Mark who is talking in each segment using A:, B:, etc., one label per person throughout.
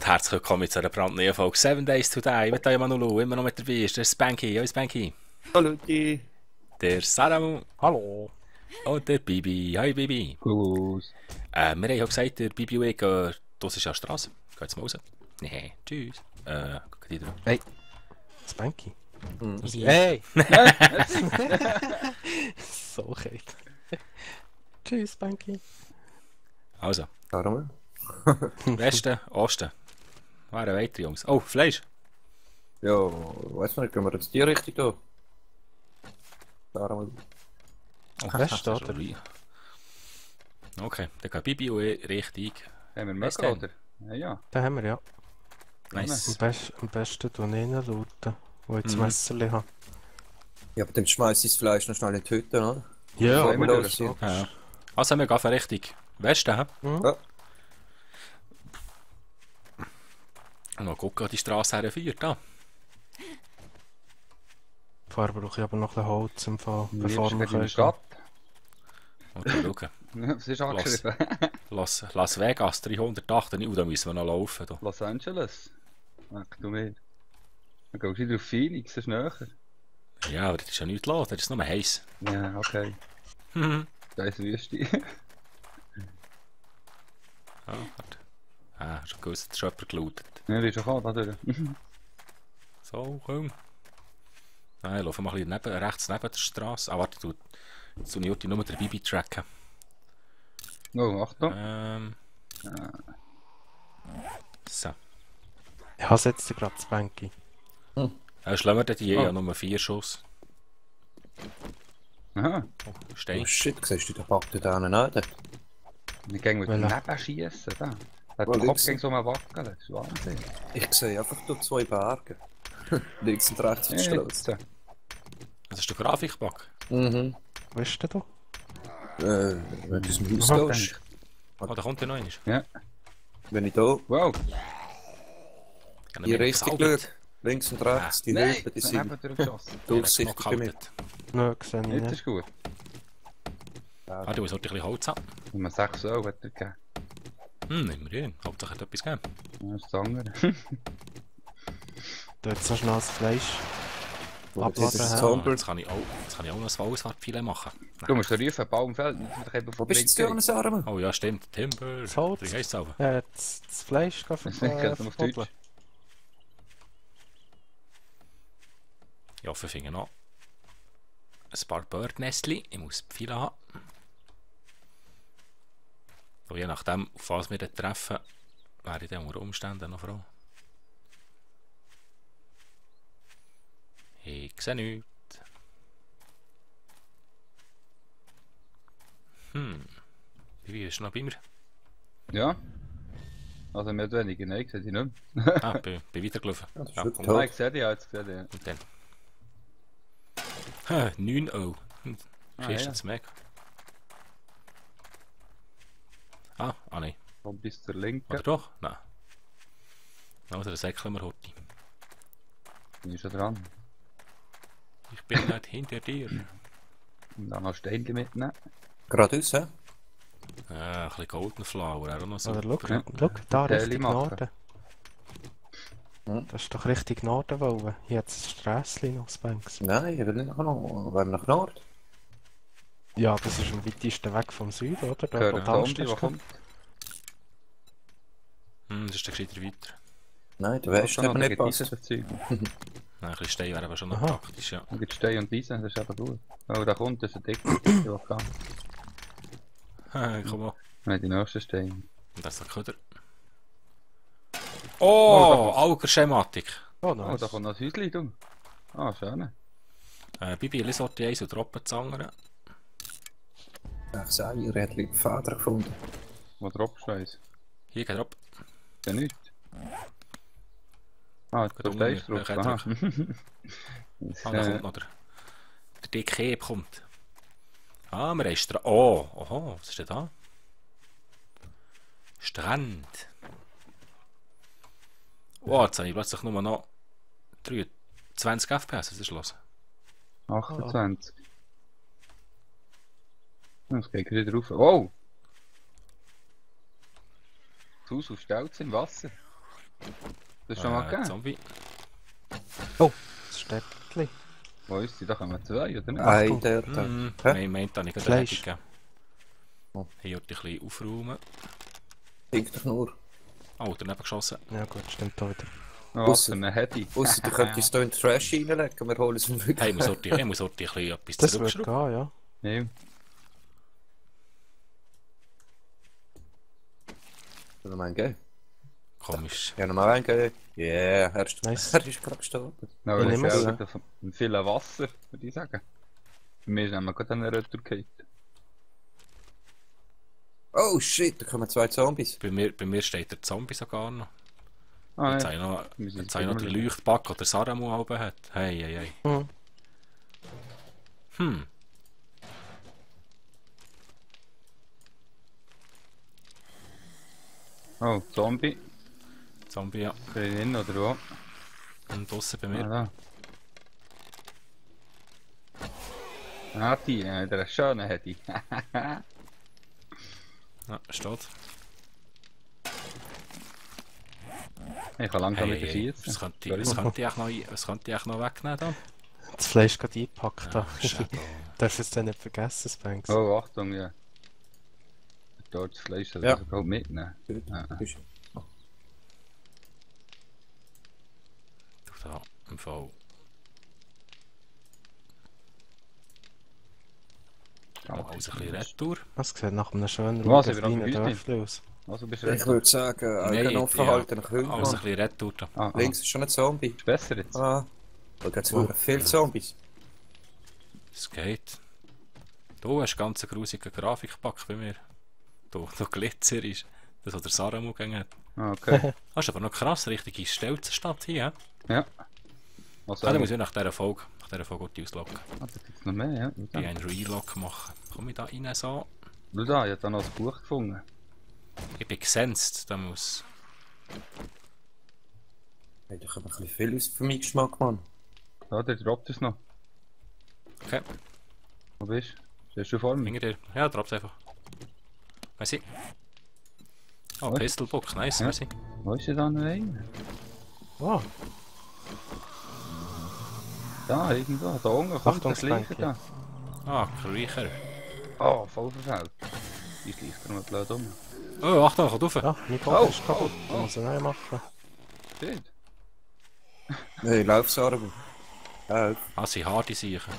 A: herzlich willkommen zu einer brandneuen Folge 7 Days to Die. Mit euch Manulu, immer noch mit dabei ist der Spanky. Hallo Spanky.
B: Hallo, die.
A: Der Saramu.
C: Hallo.
A: Und der Bibi. Hi Bibi.
B: Gruß.
A: Wir haben ja gesagt, der Bibi und ich gehen, das ist ja die Straße. Geht jetzt mal raus. Nee, tschüss. Geht drauf.
C: Hey. Spanky.
A: Hey.
C: So okay. Tschüss, Spanky.
A: Also,
B: Warum?
A: Westen, Osten. Waren weiter, Jungs. Oh, Fleisch.
B: Ja, weiß nicht, gehen wir jetzt die Richtung da? Darum.
C: Westen,
A: das ist
C: oder?
A: schon okay, dann geht Bibi und ich richtig.
D: Haben wir
A: Weiss
D: Möcke,
A: denn?
D: oder? Ja, ja.
C: Den haben wir ja.
A: Nice.
C: Am besten tun reinlauten, wo ich das Messerli habe.
B: Ja, aber dann schmeiß ich das Fleisch noch schnell in die Hütte, oder?
C: Ja,
B: Bevor wir
D: wir
B: los sind.
A: Ja. Also, wir gehen Richtung Westen. He?
B: Ja.
A: Und mal gucken, wo die Straße herführt. Da.
C: Vorher brauche ich aber noch ein bisschen Holz im Fall,
D: Am
C: bevor
D: liebsten
C: wir
D: in der
C: können.
D: Stadt.
A: Und dann schauen.
D: Ja, was ist angeschrieben?
A: Las Vegas 308. Da müssen wir noch laufen. Da.
D: Los Angeles. Ach du mir. Dann gehst du wieder auf Phoenix, das ist näher.
A: Ja, aber das ist ja nichts los. Das ist nur heiß.
D: Ja, okay. Da ist Wüste.
A: Warte. Schon gewusst, dass schon jemand gelootet.
D: Ja, die ist schon gekommen, da durch.
A: So, komm. Nein, ich laufe mal ein bisschen rechts neben der Straße. Warte, jetzt tue ich nur den Bibi tracken.
D: Oh, Achtung.
A: So.
C: Ich habe jetzt gerade Spanky.
A: Schlagen wir die ja nur 4 Schuss.
D: Aha.
A: Oh,
B: Oh
A: Stein.
B: shit, siehst du, der packt da einen an.
D: Wir gehen mit
C: Welcher?
D: daneben schiessen. Da. Der
B: Oh,
D: Kopf
B: links.
D: ging so mal wackeln. Das ist Wahnsinn.
B: Ich sehe einfach hier 2 Berge. Links und rechts von der Straße.
D: Jetzt.
A: Das ist der Grafikbug.
B: Mhm.
C: Wo ist der da?
B: Wenn du aus dem Haus
C: Aha,
B: gehst.
A: Oh, da kommt ja noch einer.
D: Ja.
B: Wenn ich da
D: Wow.
B: in die Richtung schaue, links und rechts, die
D: Nein,
B: Hütten, die
D: daneben
B: sind
D: durchgeschossen.
B: durchsichtig bei mir.
C: Nein, sehe ich
D: Jetzt
C: nicht.
D: ist gut.
A: Ah, du musst ein bisschen Holz haben.
D: Wenn man 6 Euro hat er gegeben.
A: Immerhin. Hauptsache hat etwas gegeben.
D: Das ist das andere.
C: Da jetzt noch schnell das Fleisch.
B: Wo das ist
C: Abladen.
B: das
A: Ah,
B: Zombie.
A: jetzt kann ich auch noch ein Ausfahrtfilet machen.
D: Du musst rufen, Baumfeld.
B: Wo bist du jetzt hier an der Arme?
A: Oh ja, stimmt. Timber.
C: Das Holz.
A: Wie heisst es aber?
C: Ja, das Fleisch kann
D: Das ist nicht auf
C: verbuddeln.
D: Deutsch.
A: Ja, für Finger noch. Ein paar Birdnestli. Ich muss die Pfeile haben. Und je nachdem, auf was wir dann treffen, wäre ich dann unter Umständen noch froh. Ich sehe nichts. Wie ist noch bei mir?
D: Ja. Also mehr oder weniger, nein, ich sehe die nicht mehr.
A: Bin weitergelaufen.
B: Das ist
A: Ja,
B: wirklich
A: und,
D: Nein, ich sehe die ja, jetzt sehe die. Ja.
A: und dann. 9 Euro. Schießt
D: ja.
A: jetzt weg. Nein.
D: Komm bis zur Linken.
A: Oder doch? Nein. Also, das säckeln wir heute.
D: Bin ich schon dran.
A: Ich bin nicht hinter dir.
D: Und dann noch Steinchen mitnehmen.
B: Geradeaus, hä?
A: Ein bisschen Golden Flower, auch noch so.
C: Oder schau,
D: Ja.
C: schau, da
D: Teile
C: Richtung
D: machen.
C: Norden. Das ist doch richtig Norden wollen. Hier hat es ein Strässchen noch, Spanks.
B: Nein, ich will nicht nach Nord. Wollen wir nach Nord?
C: Ja, das ist am weitesten weg vom Süden, oder? Da,
D: Hör
C: wo
D: ein
C: die
D: Zombie,
C: Tankstelle
D: der
C: ist.
D: kommt.
A: Das ist der gescheiter weiter.
B: Nein, du weißt aber nicht passen.
A: Nein, ein bisschen Stein wäre aber schon noch
C: Aha.
A: praktisch, ja.
D: Und gibt Stein und Eisen, das ist eben gut. Oh, da kommt, das ist ein dicker Vulkan.
A: Komm mal.
D: Nein, die nächste Stein.
A: Und das ist der Köder. Oh, Augerschematik.
C: Oh,
D: Oh,
C: nice.
D: da kommt noch ein Häuschen, du. Ah, schön.
A: Bibi, eine Sorte Eis und Troppen zu anderen.
B: Ich sage, ihr habt lieber Vater gefunden.
D: Wo droppst du eins?
A: Hier geht ab.
D: Ja, nichts. Ah,
A: Geht
D: da stehst du
A: unten,
D: drauf. Aha.
A: Da kommt noch der dicke Heb kommt. Wir haben Strand. Oh, oho, was ist denn da? Strand. Oh, jetzt habe ich plötzlich nur noch 23 FPS, was ist los?
D: 28. Das geht wieder rauf. Oh! Das Haus auf Stelz im Wasser. Das ist schon mal gegeben.
A: Zombie.
C: Das Stäbchen.
D: Wo ist sie? Da kommen 2, oder nicht?
B: Ein, der da. Hä?
A: Ich meinte, ich gerade
C: Fleisch.
A: gegeben.
B: Oh.
A: Hier ein bisschen aufräumen.
B: Pinkt doch nur.
A: Oh, daneben geschossen.
C: Ja gut, stimmt auch wieder.
D: Oh, was für eine Hedi.
B: Ausser du könntest hier in den Trash reinlegen, wir holen es im Rücken.
A: Hey, ich muss heute ein bisschen etwas
C: Das wird
A: zurückschrauben.
C: gehen, ja.
D: Ja.
B: Soll ich mal einen geben?
A: Komisch.
B: Ja, nochmal einen geben. Yeah,
C: Nice.
B: er ist gerade gestorben.
D: Aber
C: Ich
D: das
C: nehme
D: ist
C: es.
D: auch wieder viel Wasser, würde ich sagen. Wir sind nämlich gerade an einer Retour gehabt.
B: Oh shit, da kommen 2 Zombies.
A: Bei mir steht der Zombie sogar noch.
D: Ah,
A: Jetzt
D: ja.
A: habe ich noch,
D: Wir sind
A: jetzt habe ich noch die
D: genau
A: Leuchtbacke, die der Saramu oben hat. Hey, hey, hey.
C: Mhm.
A: Hm.
D: Oh, Zombie.
A: Zombie, ja.
D: Drin oder wo?
A: Und draussen bei
D: Ah,
A: mir.
D: da. Ah, die, der ist schöne Hedi.
A: Ja, steht.
D: Ich kann langsam
A: Hey,
D: wieder
A: hey,
D: schießen.
A: was könnte ich eigentlich noch wegnehmen da?
C: Das Fleisch gerade eingepackt.
A: Ja,
C: Da.
A: Shadow.
C: Darfst du es dann nicht vergessen, Spanks.
D: Oh, Achtung, ja. Dort das Fleisch, das
B: Ja.
D: muss ich auch mitnehmen.
B: Gut.
D: Ja.
B: Ist-
A: Du da, im Fall. Noch alles ein bisschen Retour.
C: Das sieht nach einem schönen
D: Was,
C: ruhigen
D: ich bin auf
C: kleinen
D: dem
C: Dörfli aus.
D: Also bist du
B: Ich
D: recht.
B: würde sagen, Augen offen halten nach
A: alles ein
B: hinten.
A: bisschen Retour da.
D: Ah,
B: Links ist schon ein Zombie.
D: Ist besser jetzt.
B: Ah, da gibt es viele Zombies.
A: Es geht. Du hast ganz einen grusigen Grafikpack bei mir. Du Glitzer ist. Das, was der Saramu gegangen hat.
D: Ah, okay.
A: Das ist aber noch krass, richtige Stelzenstadt hier.
D: Ja. Was
A: Da muss ich nach dieser Folge gut ausloggen.
D: Ah, da gibt's noch mehr, ja.
A: Ich einen Relog machen. Komm ich da rein so?
D: Schau da, ich habe da noch ein Buch gefunden.
A: Ich bin gesensed, da muss.
B: Hey, da kommt ein bisschen viel aus für meinen Geschmack, Mann.
D: Da, der droppt es noch.
A: Okay,
D: Wo bist du? Stehst du vor mir?
A: hinter dir. Ja, droppt einfach. Weiss ich. Oh,
D: Was?
A: Pistolbook, nice,
D: Ja.
A: weiss ich.
D: Wo ist denn da noch einer?
C: Oh,
D: Da, irgendwo. Da unten kommt
C: Achtung,
D: das Gleiche
C: Spanky.
D: da.
A: Ah, Kriecher.
D: Oh, voll verfällt. Die schleicht er mal blöd um.
A: Oh, Achtung, kommt rauf.
C: ja, mein
D: Oh,
C: Kopf ist kaputt.
D: oh, oh.
C: Muss ich neu machen.
D: Steht.
B: Hey, lauf, Sarabu. Lauf.
A: Ah, sie harte Siechen.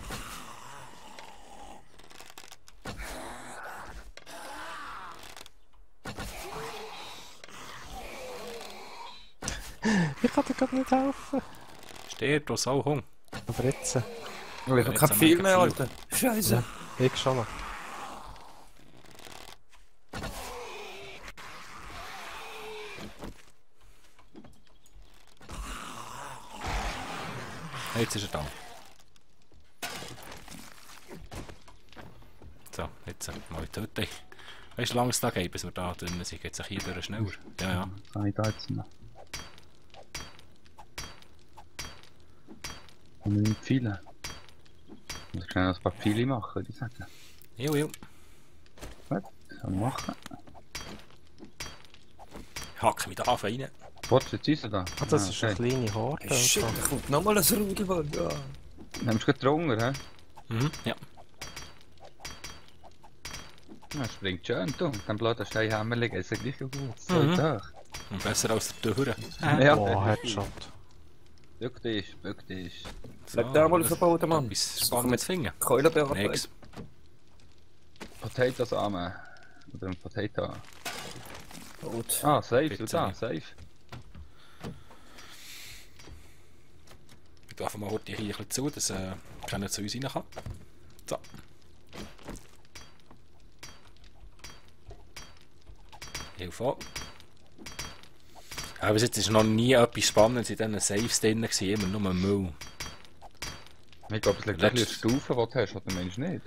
C: Ich kann dir gerade nicht helfen.
A: Steht, du Sauhung.
C: Aber jetzt.
B: Ich habe
A: Jetzt
B: kein
A: haben
B: viel
A: wir
B: mehr,
A: kein
B: Alter. Scheiße.
C: Ich schon noch.
A: Jetzt ist er da. So, jetzt mal töten. Weißt du, wie lange es da geht, bis wir da drinnen sind? Geht es hier durch schneller? Ja, ja.
D: Kann ich da jetzt noch? Kann ich nicht viele. Muss ich schnell noch ein paar Pfeile machen, würde ich sagen.
A: Jo, jo.
D: Gut, so machen.
A: Hack mich da auf rein.
D: Was, jetzt ist er da?
C: Ah, das ist eine kleine Horde.
B: Hey, shit, da kommt nochmal ein Rudel, Mann. Ja.
D: Nimmst du drunter, hä?
A: Mhm, ja.
D: Ja, springt schön, du. Dann blöden Steinhammer liegen, ist ja gleich gut. So
A: Mhm.
D: hoch.
A: Und besser als der Tür.
D: Ja,
C: Oh, Headshot.
D: bück dich, bück dich.
B: Bleib da mal auf den Boden, Mann.
A: Etwas Spannendes finden.
B: Keulen bearbeiten.
A: Nix.
D: Potatosamen. Oder ein Potato.
B: Gut.
D: Ah, safe,
A: Bitte
D: du da,
A: nicht.
D: safe.
A: Ich darf mal heute hier ein bisschen zu, dass keiner zu uns rein kann. So. Hilfe an. Aber bis jetzt ist noch nie etwas Spannendes in diesen Saves drin gewesen, immer nur Müll.
D: Ich glaube, es liegt ein bisschen an der Stufe, die du hast, oder meinst du nicht?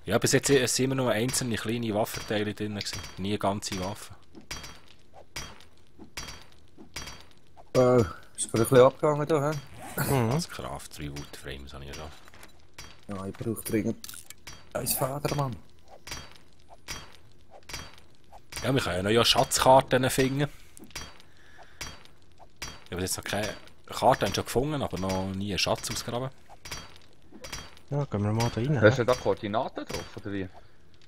A: Ja, bis jetzt sind immer nur einzelne kleine Waffenteile drin gewesen, nie ganze Waffen.
B: Ist gerade ein bisschen abgegangen da, hä?
A: Das Kraft 3 Wood Frames habe ich ja schon.
B: Ja, ich brauche dringend ein Vater, Mann.
A: Ja, wir können ja noch ja Schatzkarten finden. Ich habe jetzt noch keine Karte schon gefunden, aber noch nie einen Schatz ausgraben.
C: Ja, gehen wir mal da rein.
D: Hast du da Koordinaten drauf, oder wie?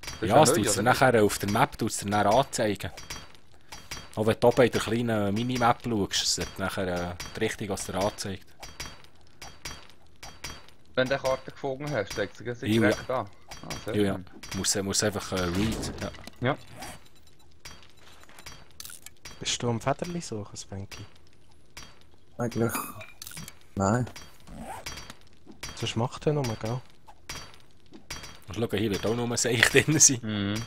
D: Das ist
A: Ja, es
D: neu,
A: tut es dir
D: oder?
A: nachher auf der Map dann anzeigen. Auch wenn du oben in der kleinen Minimap schaust, es hat nachher die Richtung, was dir anzeigt.
D: Wenn du eine Karte gefunden hast, zeigt sie sich
A: Ja,
D: direkt an. Ah, sehr
A: Ja, ja.
D: schön.
A: Muss einfach read. Ja.
D: Ja.
C: Bist du am Federli suchen, Spanky?
B: Eigentlich. Nein.
C: Sonst macht er nur, gell?
A: Und schau, hier wird auch nur ein Seich drin sein.
D: Mhm.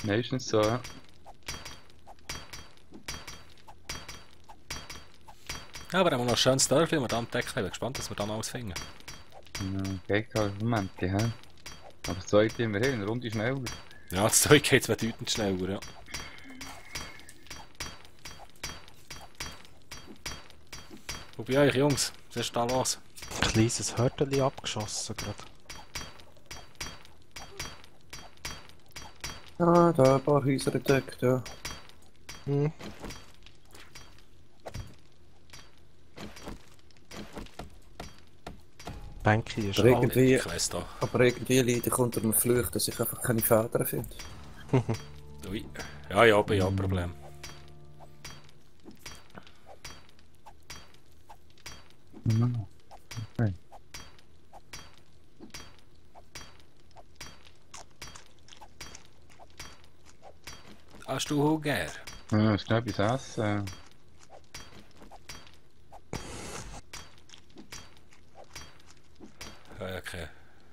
D: Meistens so, ja.
A: Ja, aber wir haben noch ein schönes Dörfchen, das wir da entdeckt haben. Ich bin gespannt, was wir dann alles finden.
D: Ja, geht halt im Moment, hä? Aber das zweite immerhin, eine Runde schneller.
A: Ja, das Zeug geht bedeutend schneller, ja. Und bei euch, Jungs, was ist da los?
C: Ein kleines Hörteli abgeschossen gerade.
B: Ah, da ein paar Häuser entdeckt, ja.
C: Hm. Spanky ist
B: Aber
C: alt.
B: irgendwie,
A: Ich weiss da.
B: aber irgendwie leider kommt er mir Fluch, dass ich einfach keine Federn finde.
A: Ui. Ja, ja, bin ja ein Problem.
D: Mhm. Okay.
A: Hast du Hunger?
D: Ja, schnell etwas essen.
A: Ich habe ja keine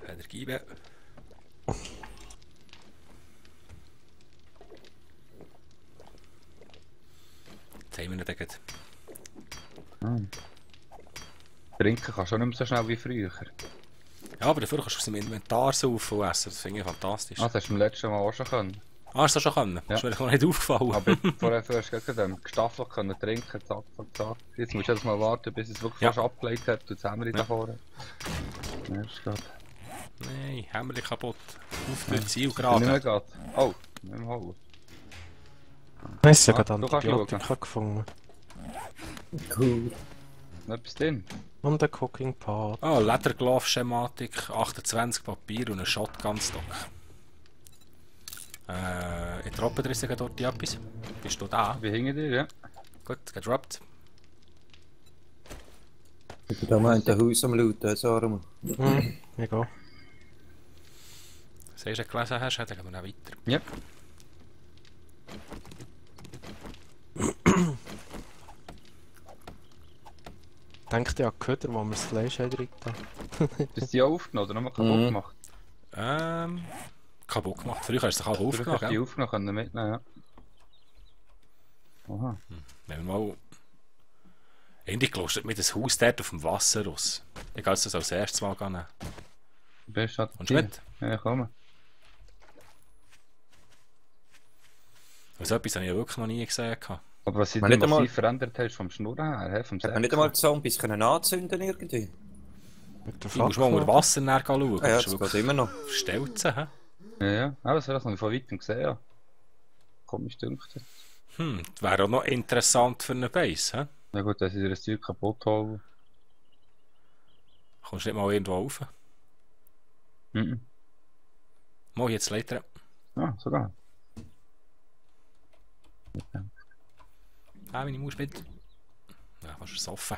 A: Energie mehr. Jetzt haben wir nicht gerade.
D: Trinken kannst du auch nicht mehr so schnell wie früher.
A: Ja, aber dafür kannst du aus dem Inventar saufen und essen. Das finde ich fantastisch.
D: Ah, das hast du beim letzten Mal auch schon können.
A: Ah, hast du das schon können? Das ist mir noch nicht aufgefallen.
D: Aber vorher hast du gerade gestaffelt können trinken, zack, zack, zack. Jetzt musst du erst mal warten, bis es wirklich
A: Ja.
D: fast abgelegt hat und das Hämmerchen da vorne. Ja, ist gut.
A: Nein, Hämmerli kaputt. Auf durch
D: Nicht mehr
A: Zielgerade.
D: geht. Oh, nicht mehr holen.
C: Ich habe
D: Ah,
C: gerade
D: du kannst
C: Antibiotika gefunden.
B: Cool.
D: Noch etwas drin?
C: Und ein Cooking Pot.
A: Ah, Lederglove-Schematik, 28 Papier und ein Shotgun-Stock. Ich droppe dir jetzt dort etwas. Bist du da?
D: Wie hingen dir, ja?
A: Gut, gedroppt.
B: Ich bin da meint ein Haus am Looten, jetzt Arme.
C: Hm, egal.
A: Siehst du, gelesen hast, dann gehen wir noch weiter.
D: Ja.
C: Denkt ihr an die Köder, wo wir das Fleisch haben drin?
D: Ist die aufgenommen oder nochmal kaputt
B: Mhm.
D: gemacht?
A: Kaputt gemacht. Früher hast du dich auch
D: Früher
A: aufgenommen,
D: hast du die
A: gell?
D: aufgenommen können mitnehmen, ja. Aha.
A: Wenn wir mal... Eigentlich gelustet mit das Haus dort auf dem Wasser raus. Ich kann das als erstes mal nehmen.
D: Du bist halt
A: Kommst du mit?
D: Ja, komm.
A: Also etwas habe ich ja wirklich noch nie gesehen.
D: Aber was sich
B: Man
D: denn
B: nicht einmal-
D: massiv verändert hast vom Schnurren her, he? Vom
B: Hat man nicht einmal die Zombies können anzünden irgendwie?
C: Mit der
A: Du musst mal unter
C: Fackel.
A: Wasser näher schauen.
B: Ah, ja,
A: Das
B: das
A: ist
B: geht
A: wirklich
B: immer noch.
A: Stelzen, hä?
D: Ja, ja. Aber das habe ich noch von weitem gesehen, ja. Komisch dünkt.
A: Das wäre auch noch interessant für eine Base, hä?
D: Na gut, dass sie dir das Zeug kaputt holen.
A: Kommst du nicht mal irgendwo rauf?
D: Mhm.
A: Mal jetzt Leiter.
D: Ah, sogar.
A: Meine Maus mit. Ja, was ist offen?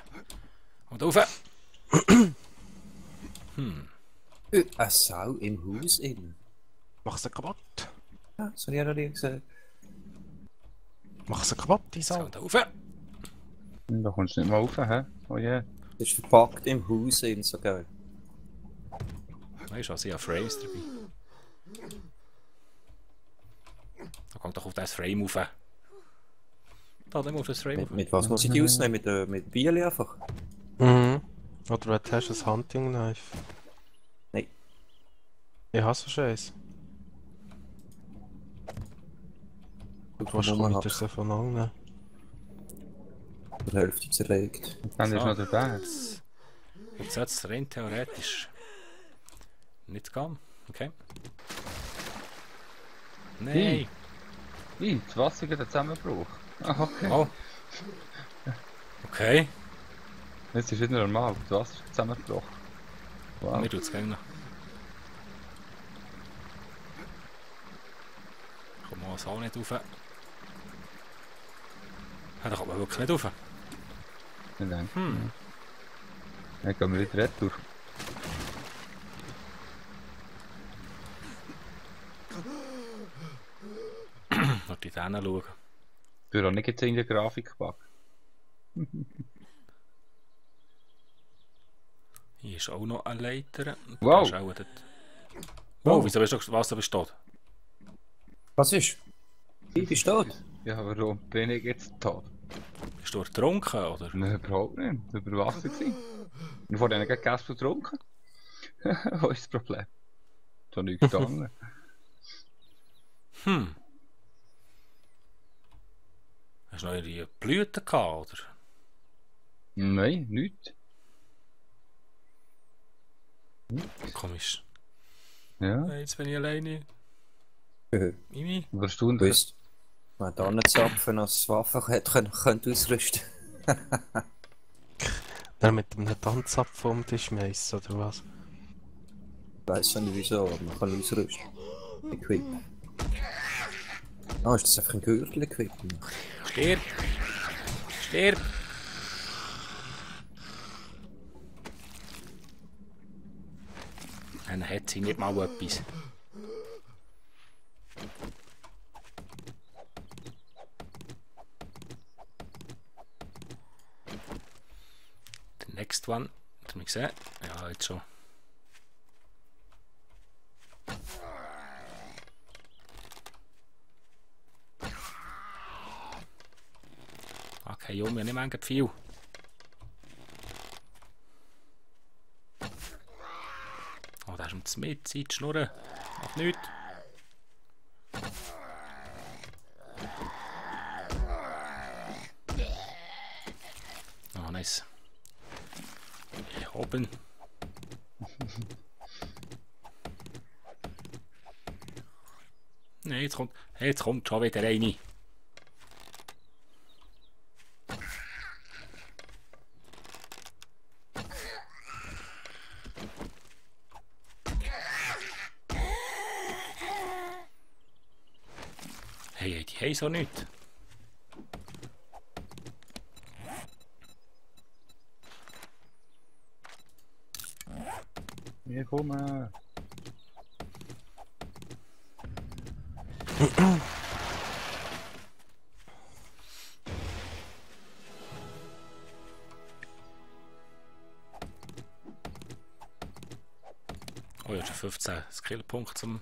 A: Und rauf!
B: Eine Sau im Haus innen.
C: Mach sie kaputt.
B: Ja, das habe ich auch noch nie gesagt.
C: Mach sie kaputt, die
A: So,
C: Sau.
A: und rauf!
D: Da kommst du nicht mal rauf, hä? Oh je.
B: Das ist verpackt im Haus innen, so geil.
A: Weißt du, also ich habe Frames dabei. Da kommt doch auf das Frame rauf. Da, dann auf das Frame rauf.
B: Mit was muss ich die ausnehmen? Mit Bieli einfach?
C: Mhm. Oder was hast du, ein Hunting Knife?
B: Nein.
C: Ich hasse schon eins. Du hast wieder so von allen.
B: Die Hälfte zerlegt.
D: Dann ist
A: So.
D: noch der Bär.
A: Jetzt hat es rein theoretisch nicht gehen. Okay. Nein.
D: Wie? Das Wasser geht zusammenbruch. Ah, okay.
A: Oh, Okay,
D: Jetzt ist wieder normal, das Wasser ist zusammengebrochen. Wow.
A: mir tut's gerne noch. Komm mal so nicht rauf. Ja, da kommt man wirklich nicht rauf.
D: Ich denke. Dann gehen wir wieder retour.
A: Noch die Zähne schauen.
D: Du hast auch nicht jetzt in der Grafik gepackt.
A: Hier ist auch noch eine Leiter.
D: Wow.
A: Da ist auch dort. Wow, wieso bist du, was, du bist tot?
B: Was ist? Ich bin tot.
D: Ja, warum bin ich jetzt tot?
A: Bist du ertrunken, oder?
D: Nein, überhaupt nicht. Über Wasser gewesen. Und vor denen Gas getrunken. Wo ist das Problem? Da nicht gegangen.
A: Hast du noch ihre Blüten gehabt, oder?
D: Nein, nichts.
A: Komisch.
D: Ja,
A: Jetzt bin ich alleine. Mimi?
D: aber
B: Du
D: erstaunlich.
B: bist. Man da nicht zapfen, als Waffe könnte ausrüsten.
C: Dann mit einem Tanzapfel um dich schmeißen, oder was?
B: Ich weiss nicht wieso, aber man kann ausrüsten. Equip. Ah, ist das einfach ein Gürtel-Equip?
A: Stirb! Stirb! Dann hat sie nicht mal etwas. Der next one. Hast du mich gesehen? Ja, jetzt schon. Okay, Junge, nicht mehr viel. Oh, da ist ihm mit, Zeit schnurren. Macht nichts. Oh, nice. Hier oben. Nee, jetzt kommt schon wieder eine. Hey, die haben so nichts.
D: Wir kommen.
A: Oh, jetzt schon 15 Skillpunkte zum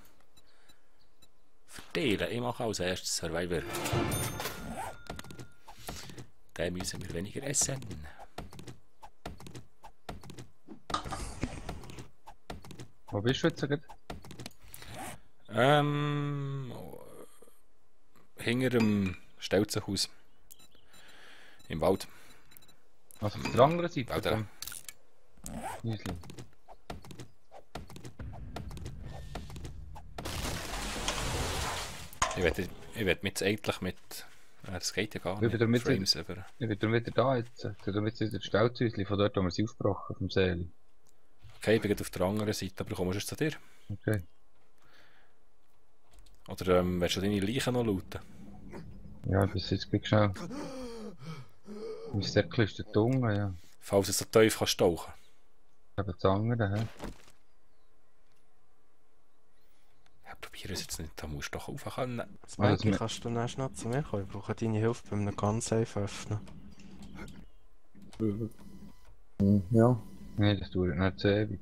A: Verteilen. Ich mache als erstes Survivor. Dann müssen wir weniger essen.
D: Wo bist du jetzt gerade?
A: Hinter dem Stelzenhaus. Im Wald.
D: Also auf der anderen Seite?
A: Wälder.
D: vom Häuschen.
A: Ich werde mit eigentlich mit. Das geht ja gar
D: Ich
A: nicht.
D: bin damit
A: Frames, aber.
D: Ich bin darum wieder da jetzt. Ich bin damit wieder das Stelzhäuschen von dort, wo wir sie aufgebrochen vom Seeli.
A: Okay, ich bin gerade auf der anderen Seite, aber kommst du jetzt zu dir?
D: Okay.
A: Oder willst du deine Leichen noch looten?
D: Ja, das ist jetzt schnell. Mein Säckchen ist der Tunge, ja.
A: Falls es so tief kannst tauchen.
D: Eben das andere, hä?
A: Ja, probier es jetzt nicht, da musst du doch rauf können.
C: Das
D: Also,
C: Bänke kannst du dann noch zu mir kommen. Ich brauche deine Hilfe beim Gun-Safe öffnen.
B: Ja.
D: Nee, das dauert nicht so ewig.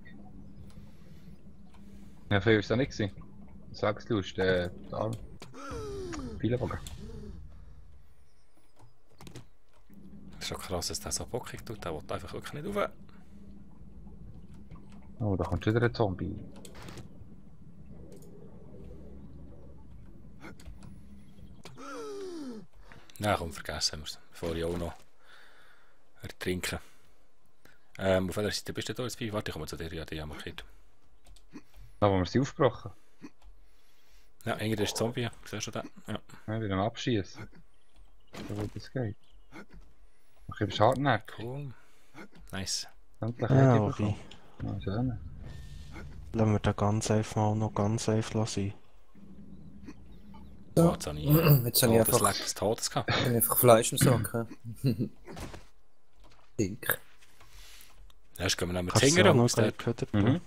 D: Ja, viel ist das nicht gewesen. Sag's Lust, da. Pfeilenbogen.
A: Das ist schon krass, dass der so bockig tut, der will einfach wirklich nicht rauf.
D: Oh, da kommt schon wieder ein Zombie.
A: Nein, komm, vergessen wir es. Bevor ich auch noch ertrinke. Auf welcher Seite bist du da jetzt bei? Warte, ich komme zu dir, ja, die haben wir gehört.
D: Da, wo wir sie aufgebrochen.
A: Ja, irgendwie ist Zombie, siehst du den? Ja.
D: Ja, wieder am Abschießen. So wie das geht. Ich bin hartnäckig.
A: Cool. Nice.
D: Endlich
C: Ja,
D: hätte ich
C: wobei.
D: bekommen. Ja, schön.
C: Lassen wir den ganz einfach mal noch ganz safe lassen.
A: Oh, jetzt habe ich
B: Jetzt habe ich
A: das
B: einfach,
A: Leck des Todes gehabt.
B: einfach Fleisch im Sack. Dink.
A: Erst gehen wir dann mit
C: Kannst du
A: Zingern
C: auch noch
A: raus.
C: gleich
A: Dort
C: gehört?
D: Mhm.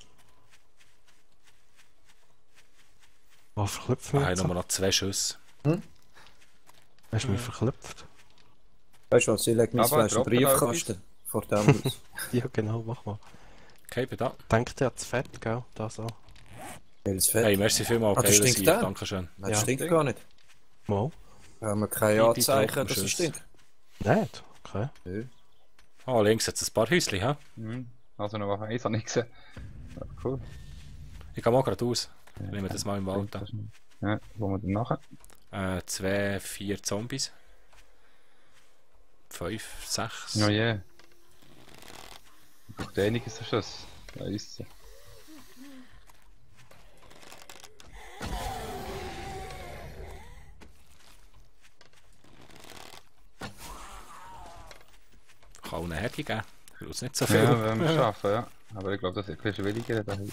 C: Oh, verklüpft mich
A: haben
C: jetzt.
A: wir noch 2 Schüsse.
C: Hast du mich verklüpft?
B: Weißt du was, ich lege mein
D: Aber
B: Fleisch in den
D: trocken
B: Briefkasten. Vor dem Haus.
C: Ja, genau, mach mal.
A: Okay, bin da.
C: Denkt ihr an das Fett, gell? Das auch.
B: Welches Fett?
A: Hey, merci vielmals.
B: Ah, das
A: Okay,
B: stinkt
A: Sieg.
B: auch?
A: Dankeschön.
B: Nein, das
C: Ja.
B: stinkt gar nicht.
C: Mal.
B: Da haben wir keine
A: Pipi
B: Anzeichen, dass es
A: Trockenschuss.
B: stinkt.
C: Nicht? Okay.
B: Nö.
A: Oh, links hat es ein paar Häuschen, hä?
D: Mhm. Also noch eins habe ich gesehen. Ja, cool.
A: Ich gehe mal gerade raus. Ich nehme das mal im Wald an.
D: Ja, wo wir dann nachher?
A: 2, 4 Zombies. 5, 6.
D: Oh je. Ich brauche einiges am Schuss. Da ist sie.
A: Kann auch eine Härte geben. Ich will es nicht so viel.
D: Ja, wenn wir es schaffen, ja. Aber ich glaube, das ist ein bisschen schwieriger da hier.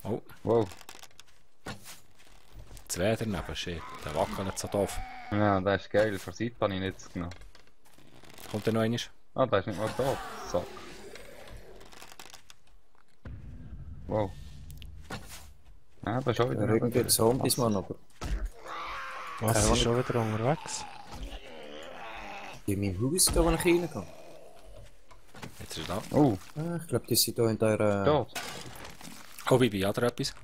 A: Oh,
D: Wow.
A: 2 daneben. Shit, der wackelt nicht so doof.
D: Ja, das ist geil. Von Seite habe ich nicht genommen.
A: Kommt der noch einmal?
D: Ah, der ist nicht mal da. Zack. Wow. Ja, das ist auch wieder
B: Ja, irgendwie Zombies, Mann, aber
C: Was
B: Keine
C: ist schon wieder unterwegs?
B: in meinem Haus, da wo ich reingehe.
A: Jetzt ist er da.
D: Oh,
B: Ich glaube, die sind hier in der...
D: dort.
A: Oh, Bibi, hat er etwas?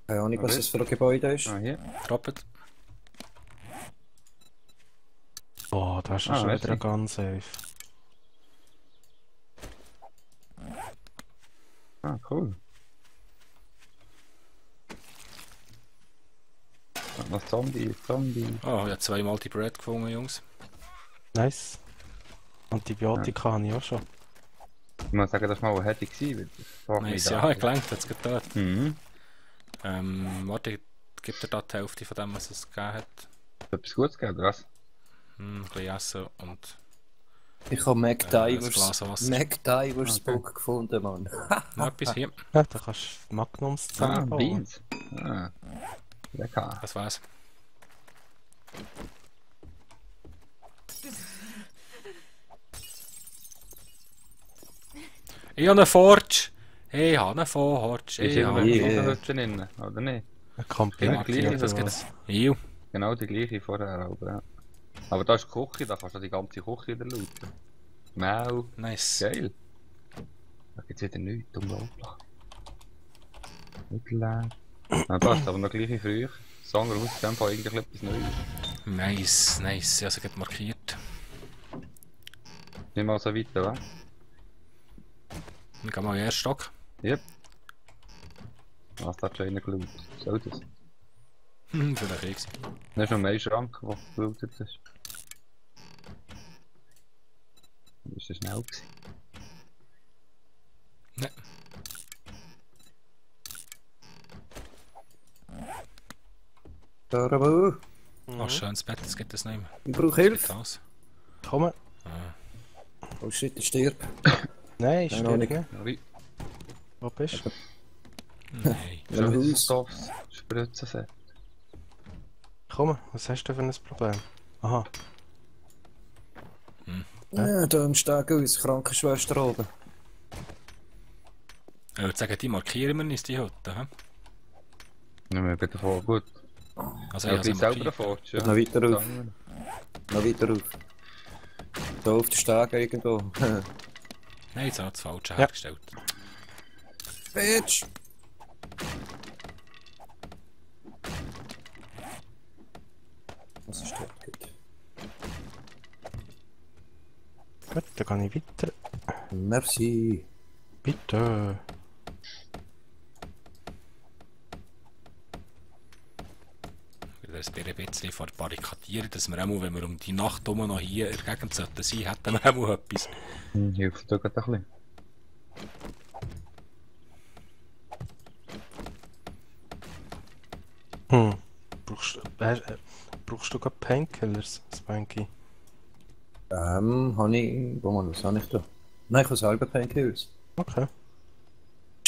B: Keine Ahnung, was das für ein Gebäude ist.
D: Ah, hier.
A: Droppet.
C: Oh, da ist ja
D: Ah,
C: schon
D: merci.
C: wieder ganz safe.
D: Ah, cool. Was Zombie.
A: Oh, ich habe 2 Multi-Bread gefunden, Jungs.
C: Nice. Antibiotika habe ich auch schon.
D: Ich muss sagen, das war mal hätte gewesen. weil das war
A: Nice,
D: nicht
A: ja,
D: da.
A: ich gelangt, hat es dort.
D: Mhm.
A: Warte, gibt er da die Hälfte von dem, was es gegeben hat?
D: Etwas Gutes gegeben, oder was?
A: Ein bisschen essen und
B: Ich habe
A: ein Glas Wasser.
B: MacDivers Book gefunden, Mann.
A: noch etwas hier.
C: Ja, da kannst du Magnums
D: Ah,
C: zusammenbauen.
D: Beans. Ah. Lecker.
A: Das war's. Ich habe einen Forge! Ich habe einen Forge!
D: Ist
A: Ich
D: immer
A: habe
D: eine
B: Yeah.
A: einen
D: Hütte drin, oder nicht?
C: Ein Komplett.
D: Genau, gleich,
C: oder
A: Das
C: was?
A: gibt's. Iu.
D: Genau die gleiche vorher, aber ja. Aber da ist die Küche, da kannst du die ganze Küche wieder looten. Mau,
A: Nice.
D: geil. Da gibt's wieder nichts, unglaublich. Nicht leer. Ah, passt, aber noch gleiche früh. Sanger aus dem Fall eigentlich etwas Neues.
A: Nice, nice. Also geht markiert.
D: Nicht mal so weit, oder?
A: Dann gehen wir in den ersten Stock.
D: Yep. Was hat schon einer gelootet? Soll das?
A: Vielleicht Kriegs.
D: Das ist noch mein Schrank, der gelootet ist. Ist das schnell gewesen?
A: Ne.
B: Da, aber
A: Oh, schönes Bett, das geht das nicht mehr.
B: ich brauche
A: Geht
B: Hilfe.
A: das?
C: Komm.
B: Oh shit, ich stirb.
C: Nein, ich
B: Keine
C: stehe
B: Ahnung.
C: nicht.
D: Ja, wie?
C: Wo bist du?
A: Nein.
B: Ja,
D: Schon wieder
B: Haus.
D: Stoffs, Spritzenset.
C: Komm, was hast du für ein Problem? Aha.
B: Ja, da steht uns Krankenschwester oben.
A: Ich würde sagen, die markieren wir uns die Hütte. He?
D: Ja, wir gehen davon gut.
A: Also,
D: Ja,
A: ich
D: ich
A: habe
D: selber
A: sie
D: davon.
A: markiert.
D: Ja.
B: Noch weiter auf.
D: Sagen
B: Noch weiter auf. Da auf der Stege irgendwo.
A: Nein, jetzt habe ich das falsch
C: Ja.
A: hergestellt.
B: Bitch! Was ist das? Gut.
C: Gut, dann gehe ich weiter.
B: Merci.
C: Bitte.
A: Wieder ein bisschen verbarrikadieren, dass wir auch, wenn wir um die Nacht herum noch hier in der Gegend sollten sein, hätten wir auch etwas.
D: Hilft dir gerade ein bisschen.
C: Hm. Brauchst du gerade Painkillers, Spanky?
B: Was habe ich da? Nein, ich habe selber Painkillers.
C: Okay.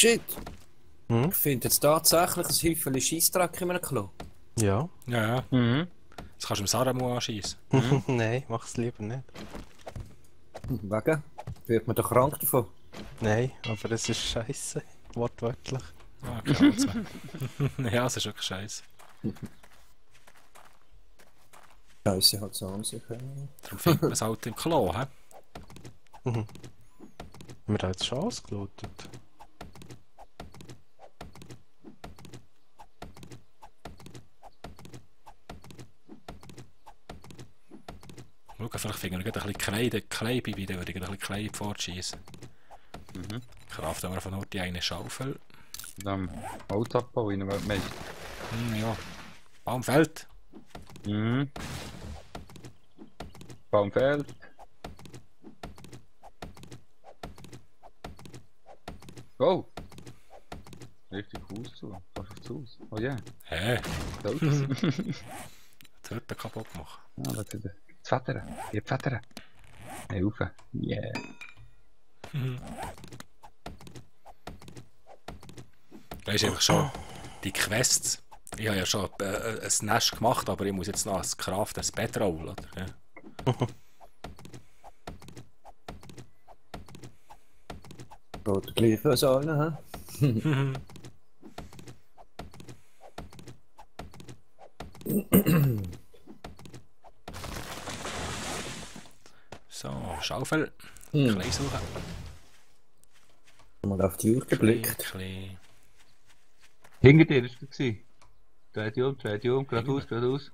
B: Shit!
C: Hm?
B: Ich finde jetzt tatsächlich ein Häufchen Scheissdreck in einem Klo.
C: Ja.
A: Ja, ja.
D: Mhm.
A: Das kannst du im Saramu anschießen.
C: Nein, mach's lieber nicht.
B: Wegen? Wird man doch krank davon?
C: Nein, aber es ist scheiße. Wortwörtlich.
A: Ah, keine Ahnung mehr. Ja, es ist wirklich scheiße.
B: Scheiße hat es an sich.
A: Darum findet man es halt im Klo, hä?
C: Wir haben jetzt schon ausgelotet.
A: Schau, vielleicht finden wir gerade ein bisschen Klei-Bibi, dann würde ich gerade ein bisschen Klei fortschießen.
D: Mhm.
A: Kraften wir von dort die eine Schaufel.
D: Dann Holzabbau in der Weltmeister.
A: Ja. Baumfeld.
D: Mhm. Baumfeld. Oh! Richtig Haus zu. Fast aufs Haus. Oh ja.
A: Hä?
D: Da ist
A: Die Hütte kaputt gemacht.
D: Ah, das ist das Vater. Die Vater. Hey, rauf. Yeah.
A: Weisst du einfach schon, die Quests. Ich habe ja schon ein Nest gemacht, aber ich muss jetzt noch ein Kraft, ein Bedroll, oder? Ja.
B: Geht gleich als allen, hä?
A: So, Schaufel.
B: Hm.
A: Klei suchen.
B: Mal auf die Uhr geblickt.
A: Klei.
D: Hinter dir ist er. Dreh dich um, geradeaus. Geradeaus.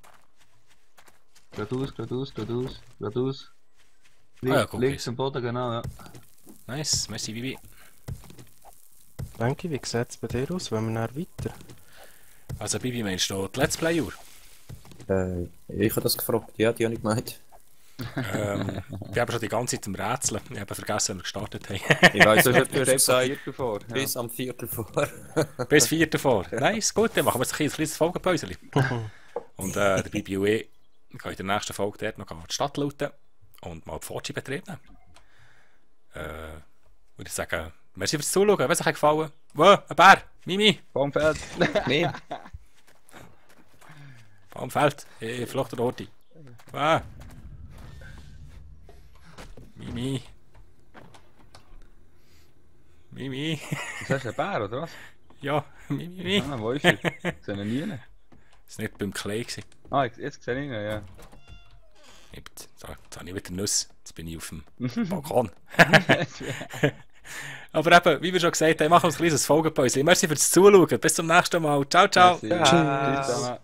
A: Ja, guck
D: Links
A: jetzt.
D: am Boden, genau, ja.
A: Nice, merci Bibi.
C: Danke, wie sieht es bei dir aus, wenn wir dann weiter?
A: Also Bibi, meinst du die Let's Play-Uhr?
B: Ich habe das gefragt, ja, die habe ich gemeint.
A: Ich habe schon die ganze Zeit am Rätseln. Ich habe vergessen, wenn wir gestartet haben.
B: Ich weiss nicht, ob du
D: Du
B: hast gesagt,
D: Viertel vor. Ja.
B: bis am Viertel vor.
A: Bis 4. vor. Nice, gut, dann machen wir jetzt ein kleines Folgenpäuschen. Und der Bibi und ich gehen in der nächsten Folge dort noch die Stadt looten und mal die Fortschritte betreiben. Würde ich sagen, merci fürs Zuschauen, wenn es euch gefallen hat. Wow, ein Bär, Mimi,
D: Baumfeld.
B: Nee,
A: Baumfeld, Flucht oder Horti. Wow. Mimi. Mimi.
D: Was hast du, ein Bär, oder was?
A: Ja, Mimi.
D: Ah, wo ist er? Sehe ihn nie.
A: Das war nicht beim Klee. Gewesen.
D: Ah, jetzt sehe ich ihn, ja.
A: Jetzt habe ich wieder Nuss. Jetzt bin ich auf dem Balkon. Aber eben, wie wir schon gesagt haben, machen wir ein kleines Folgenpäuschen. Merci fürs Zuschauen. Bis zum nächsten Mal. Ciao, ciao.
D: Merci. Tschüss zusammen.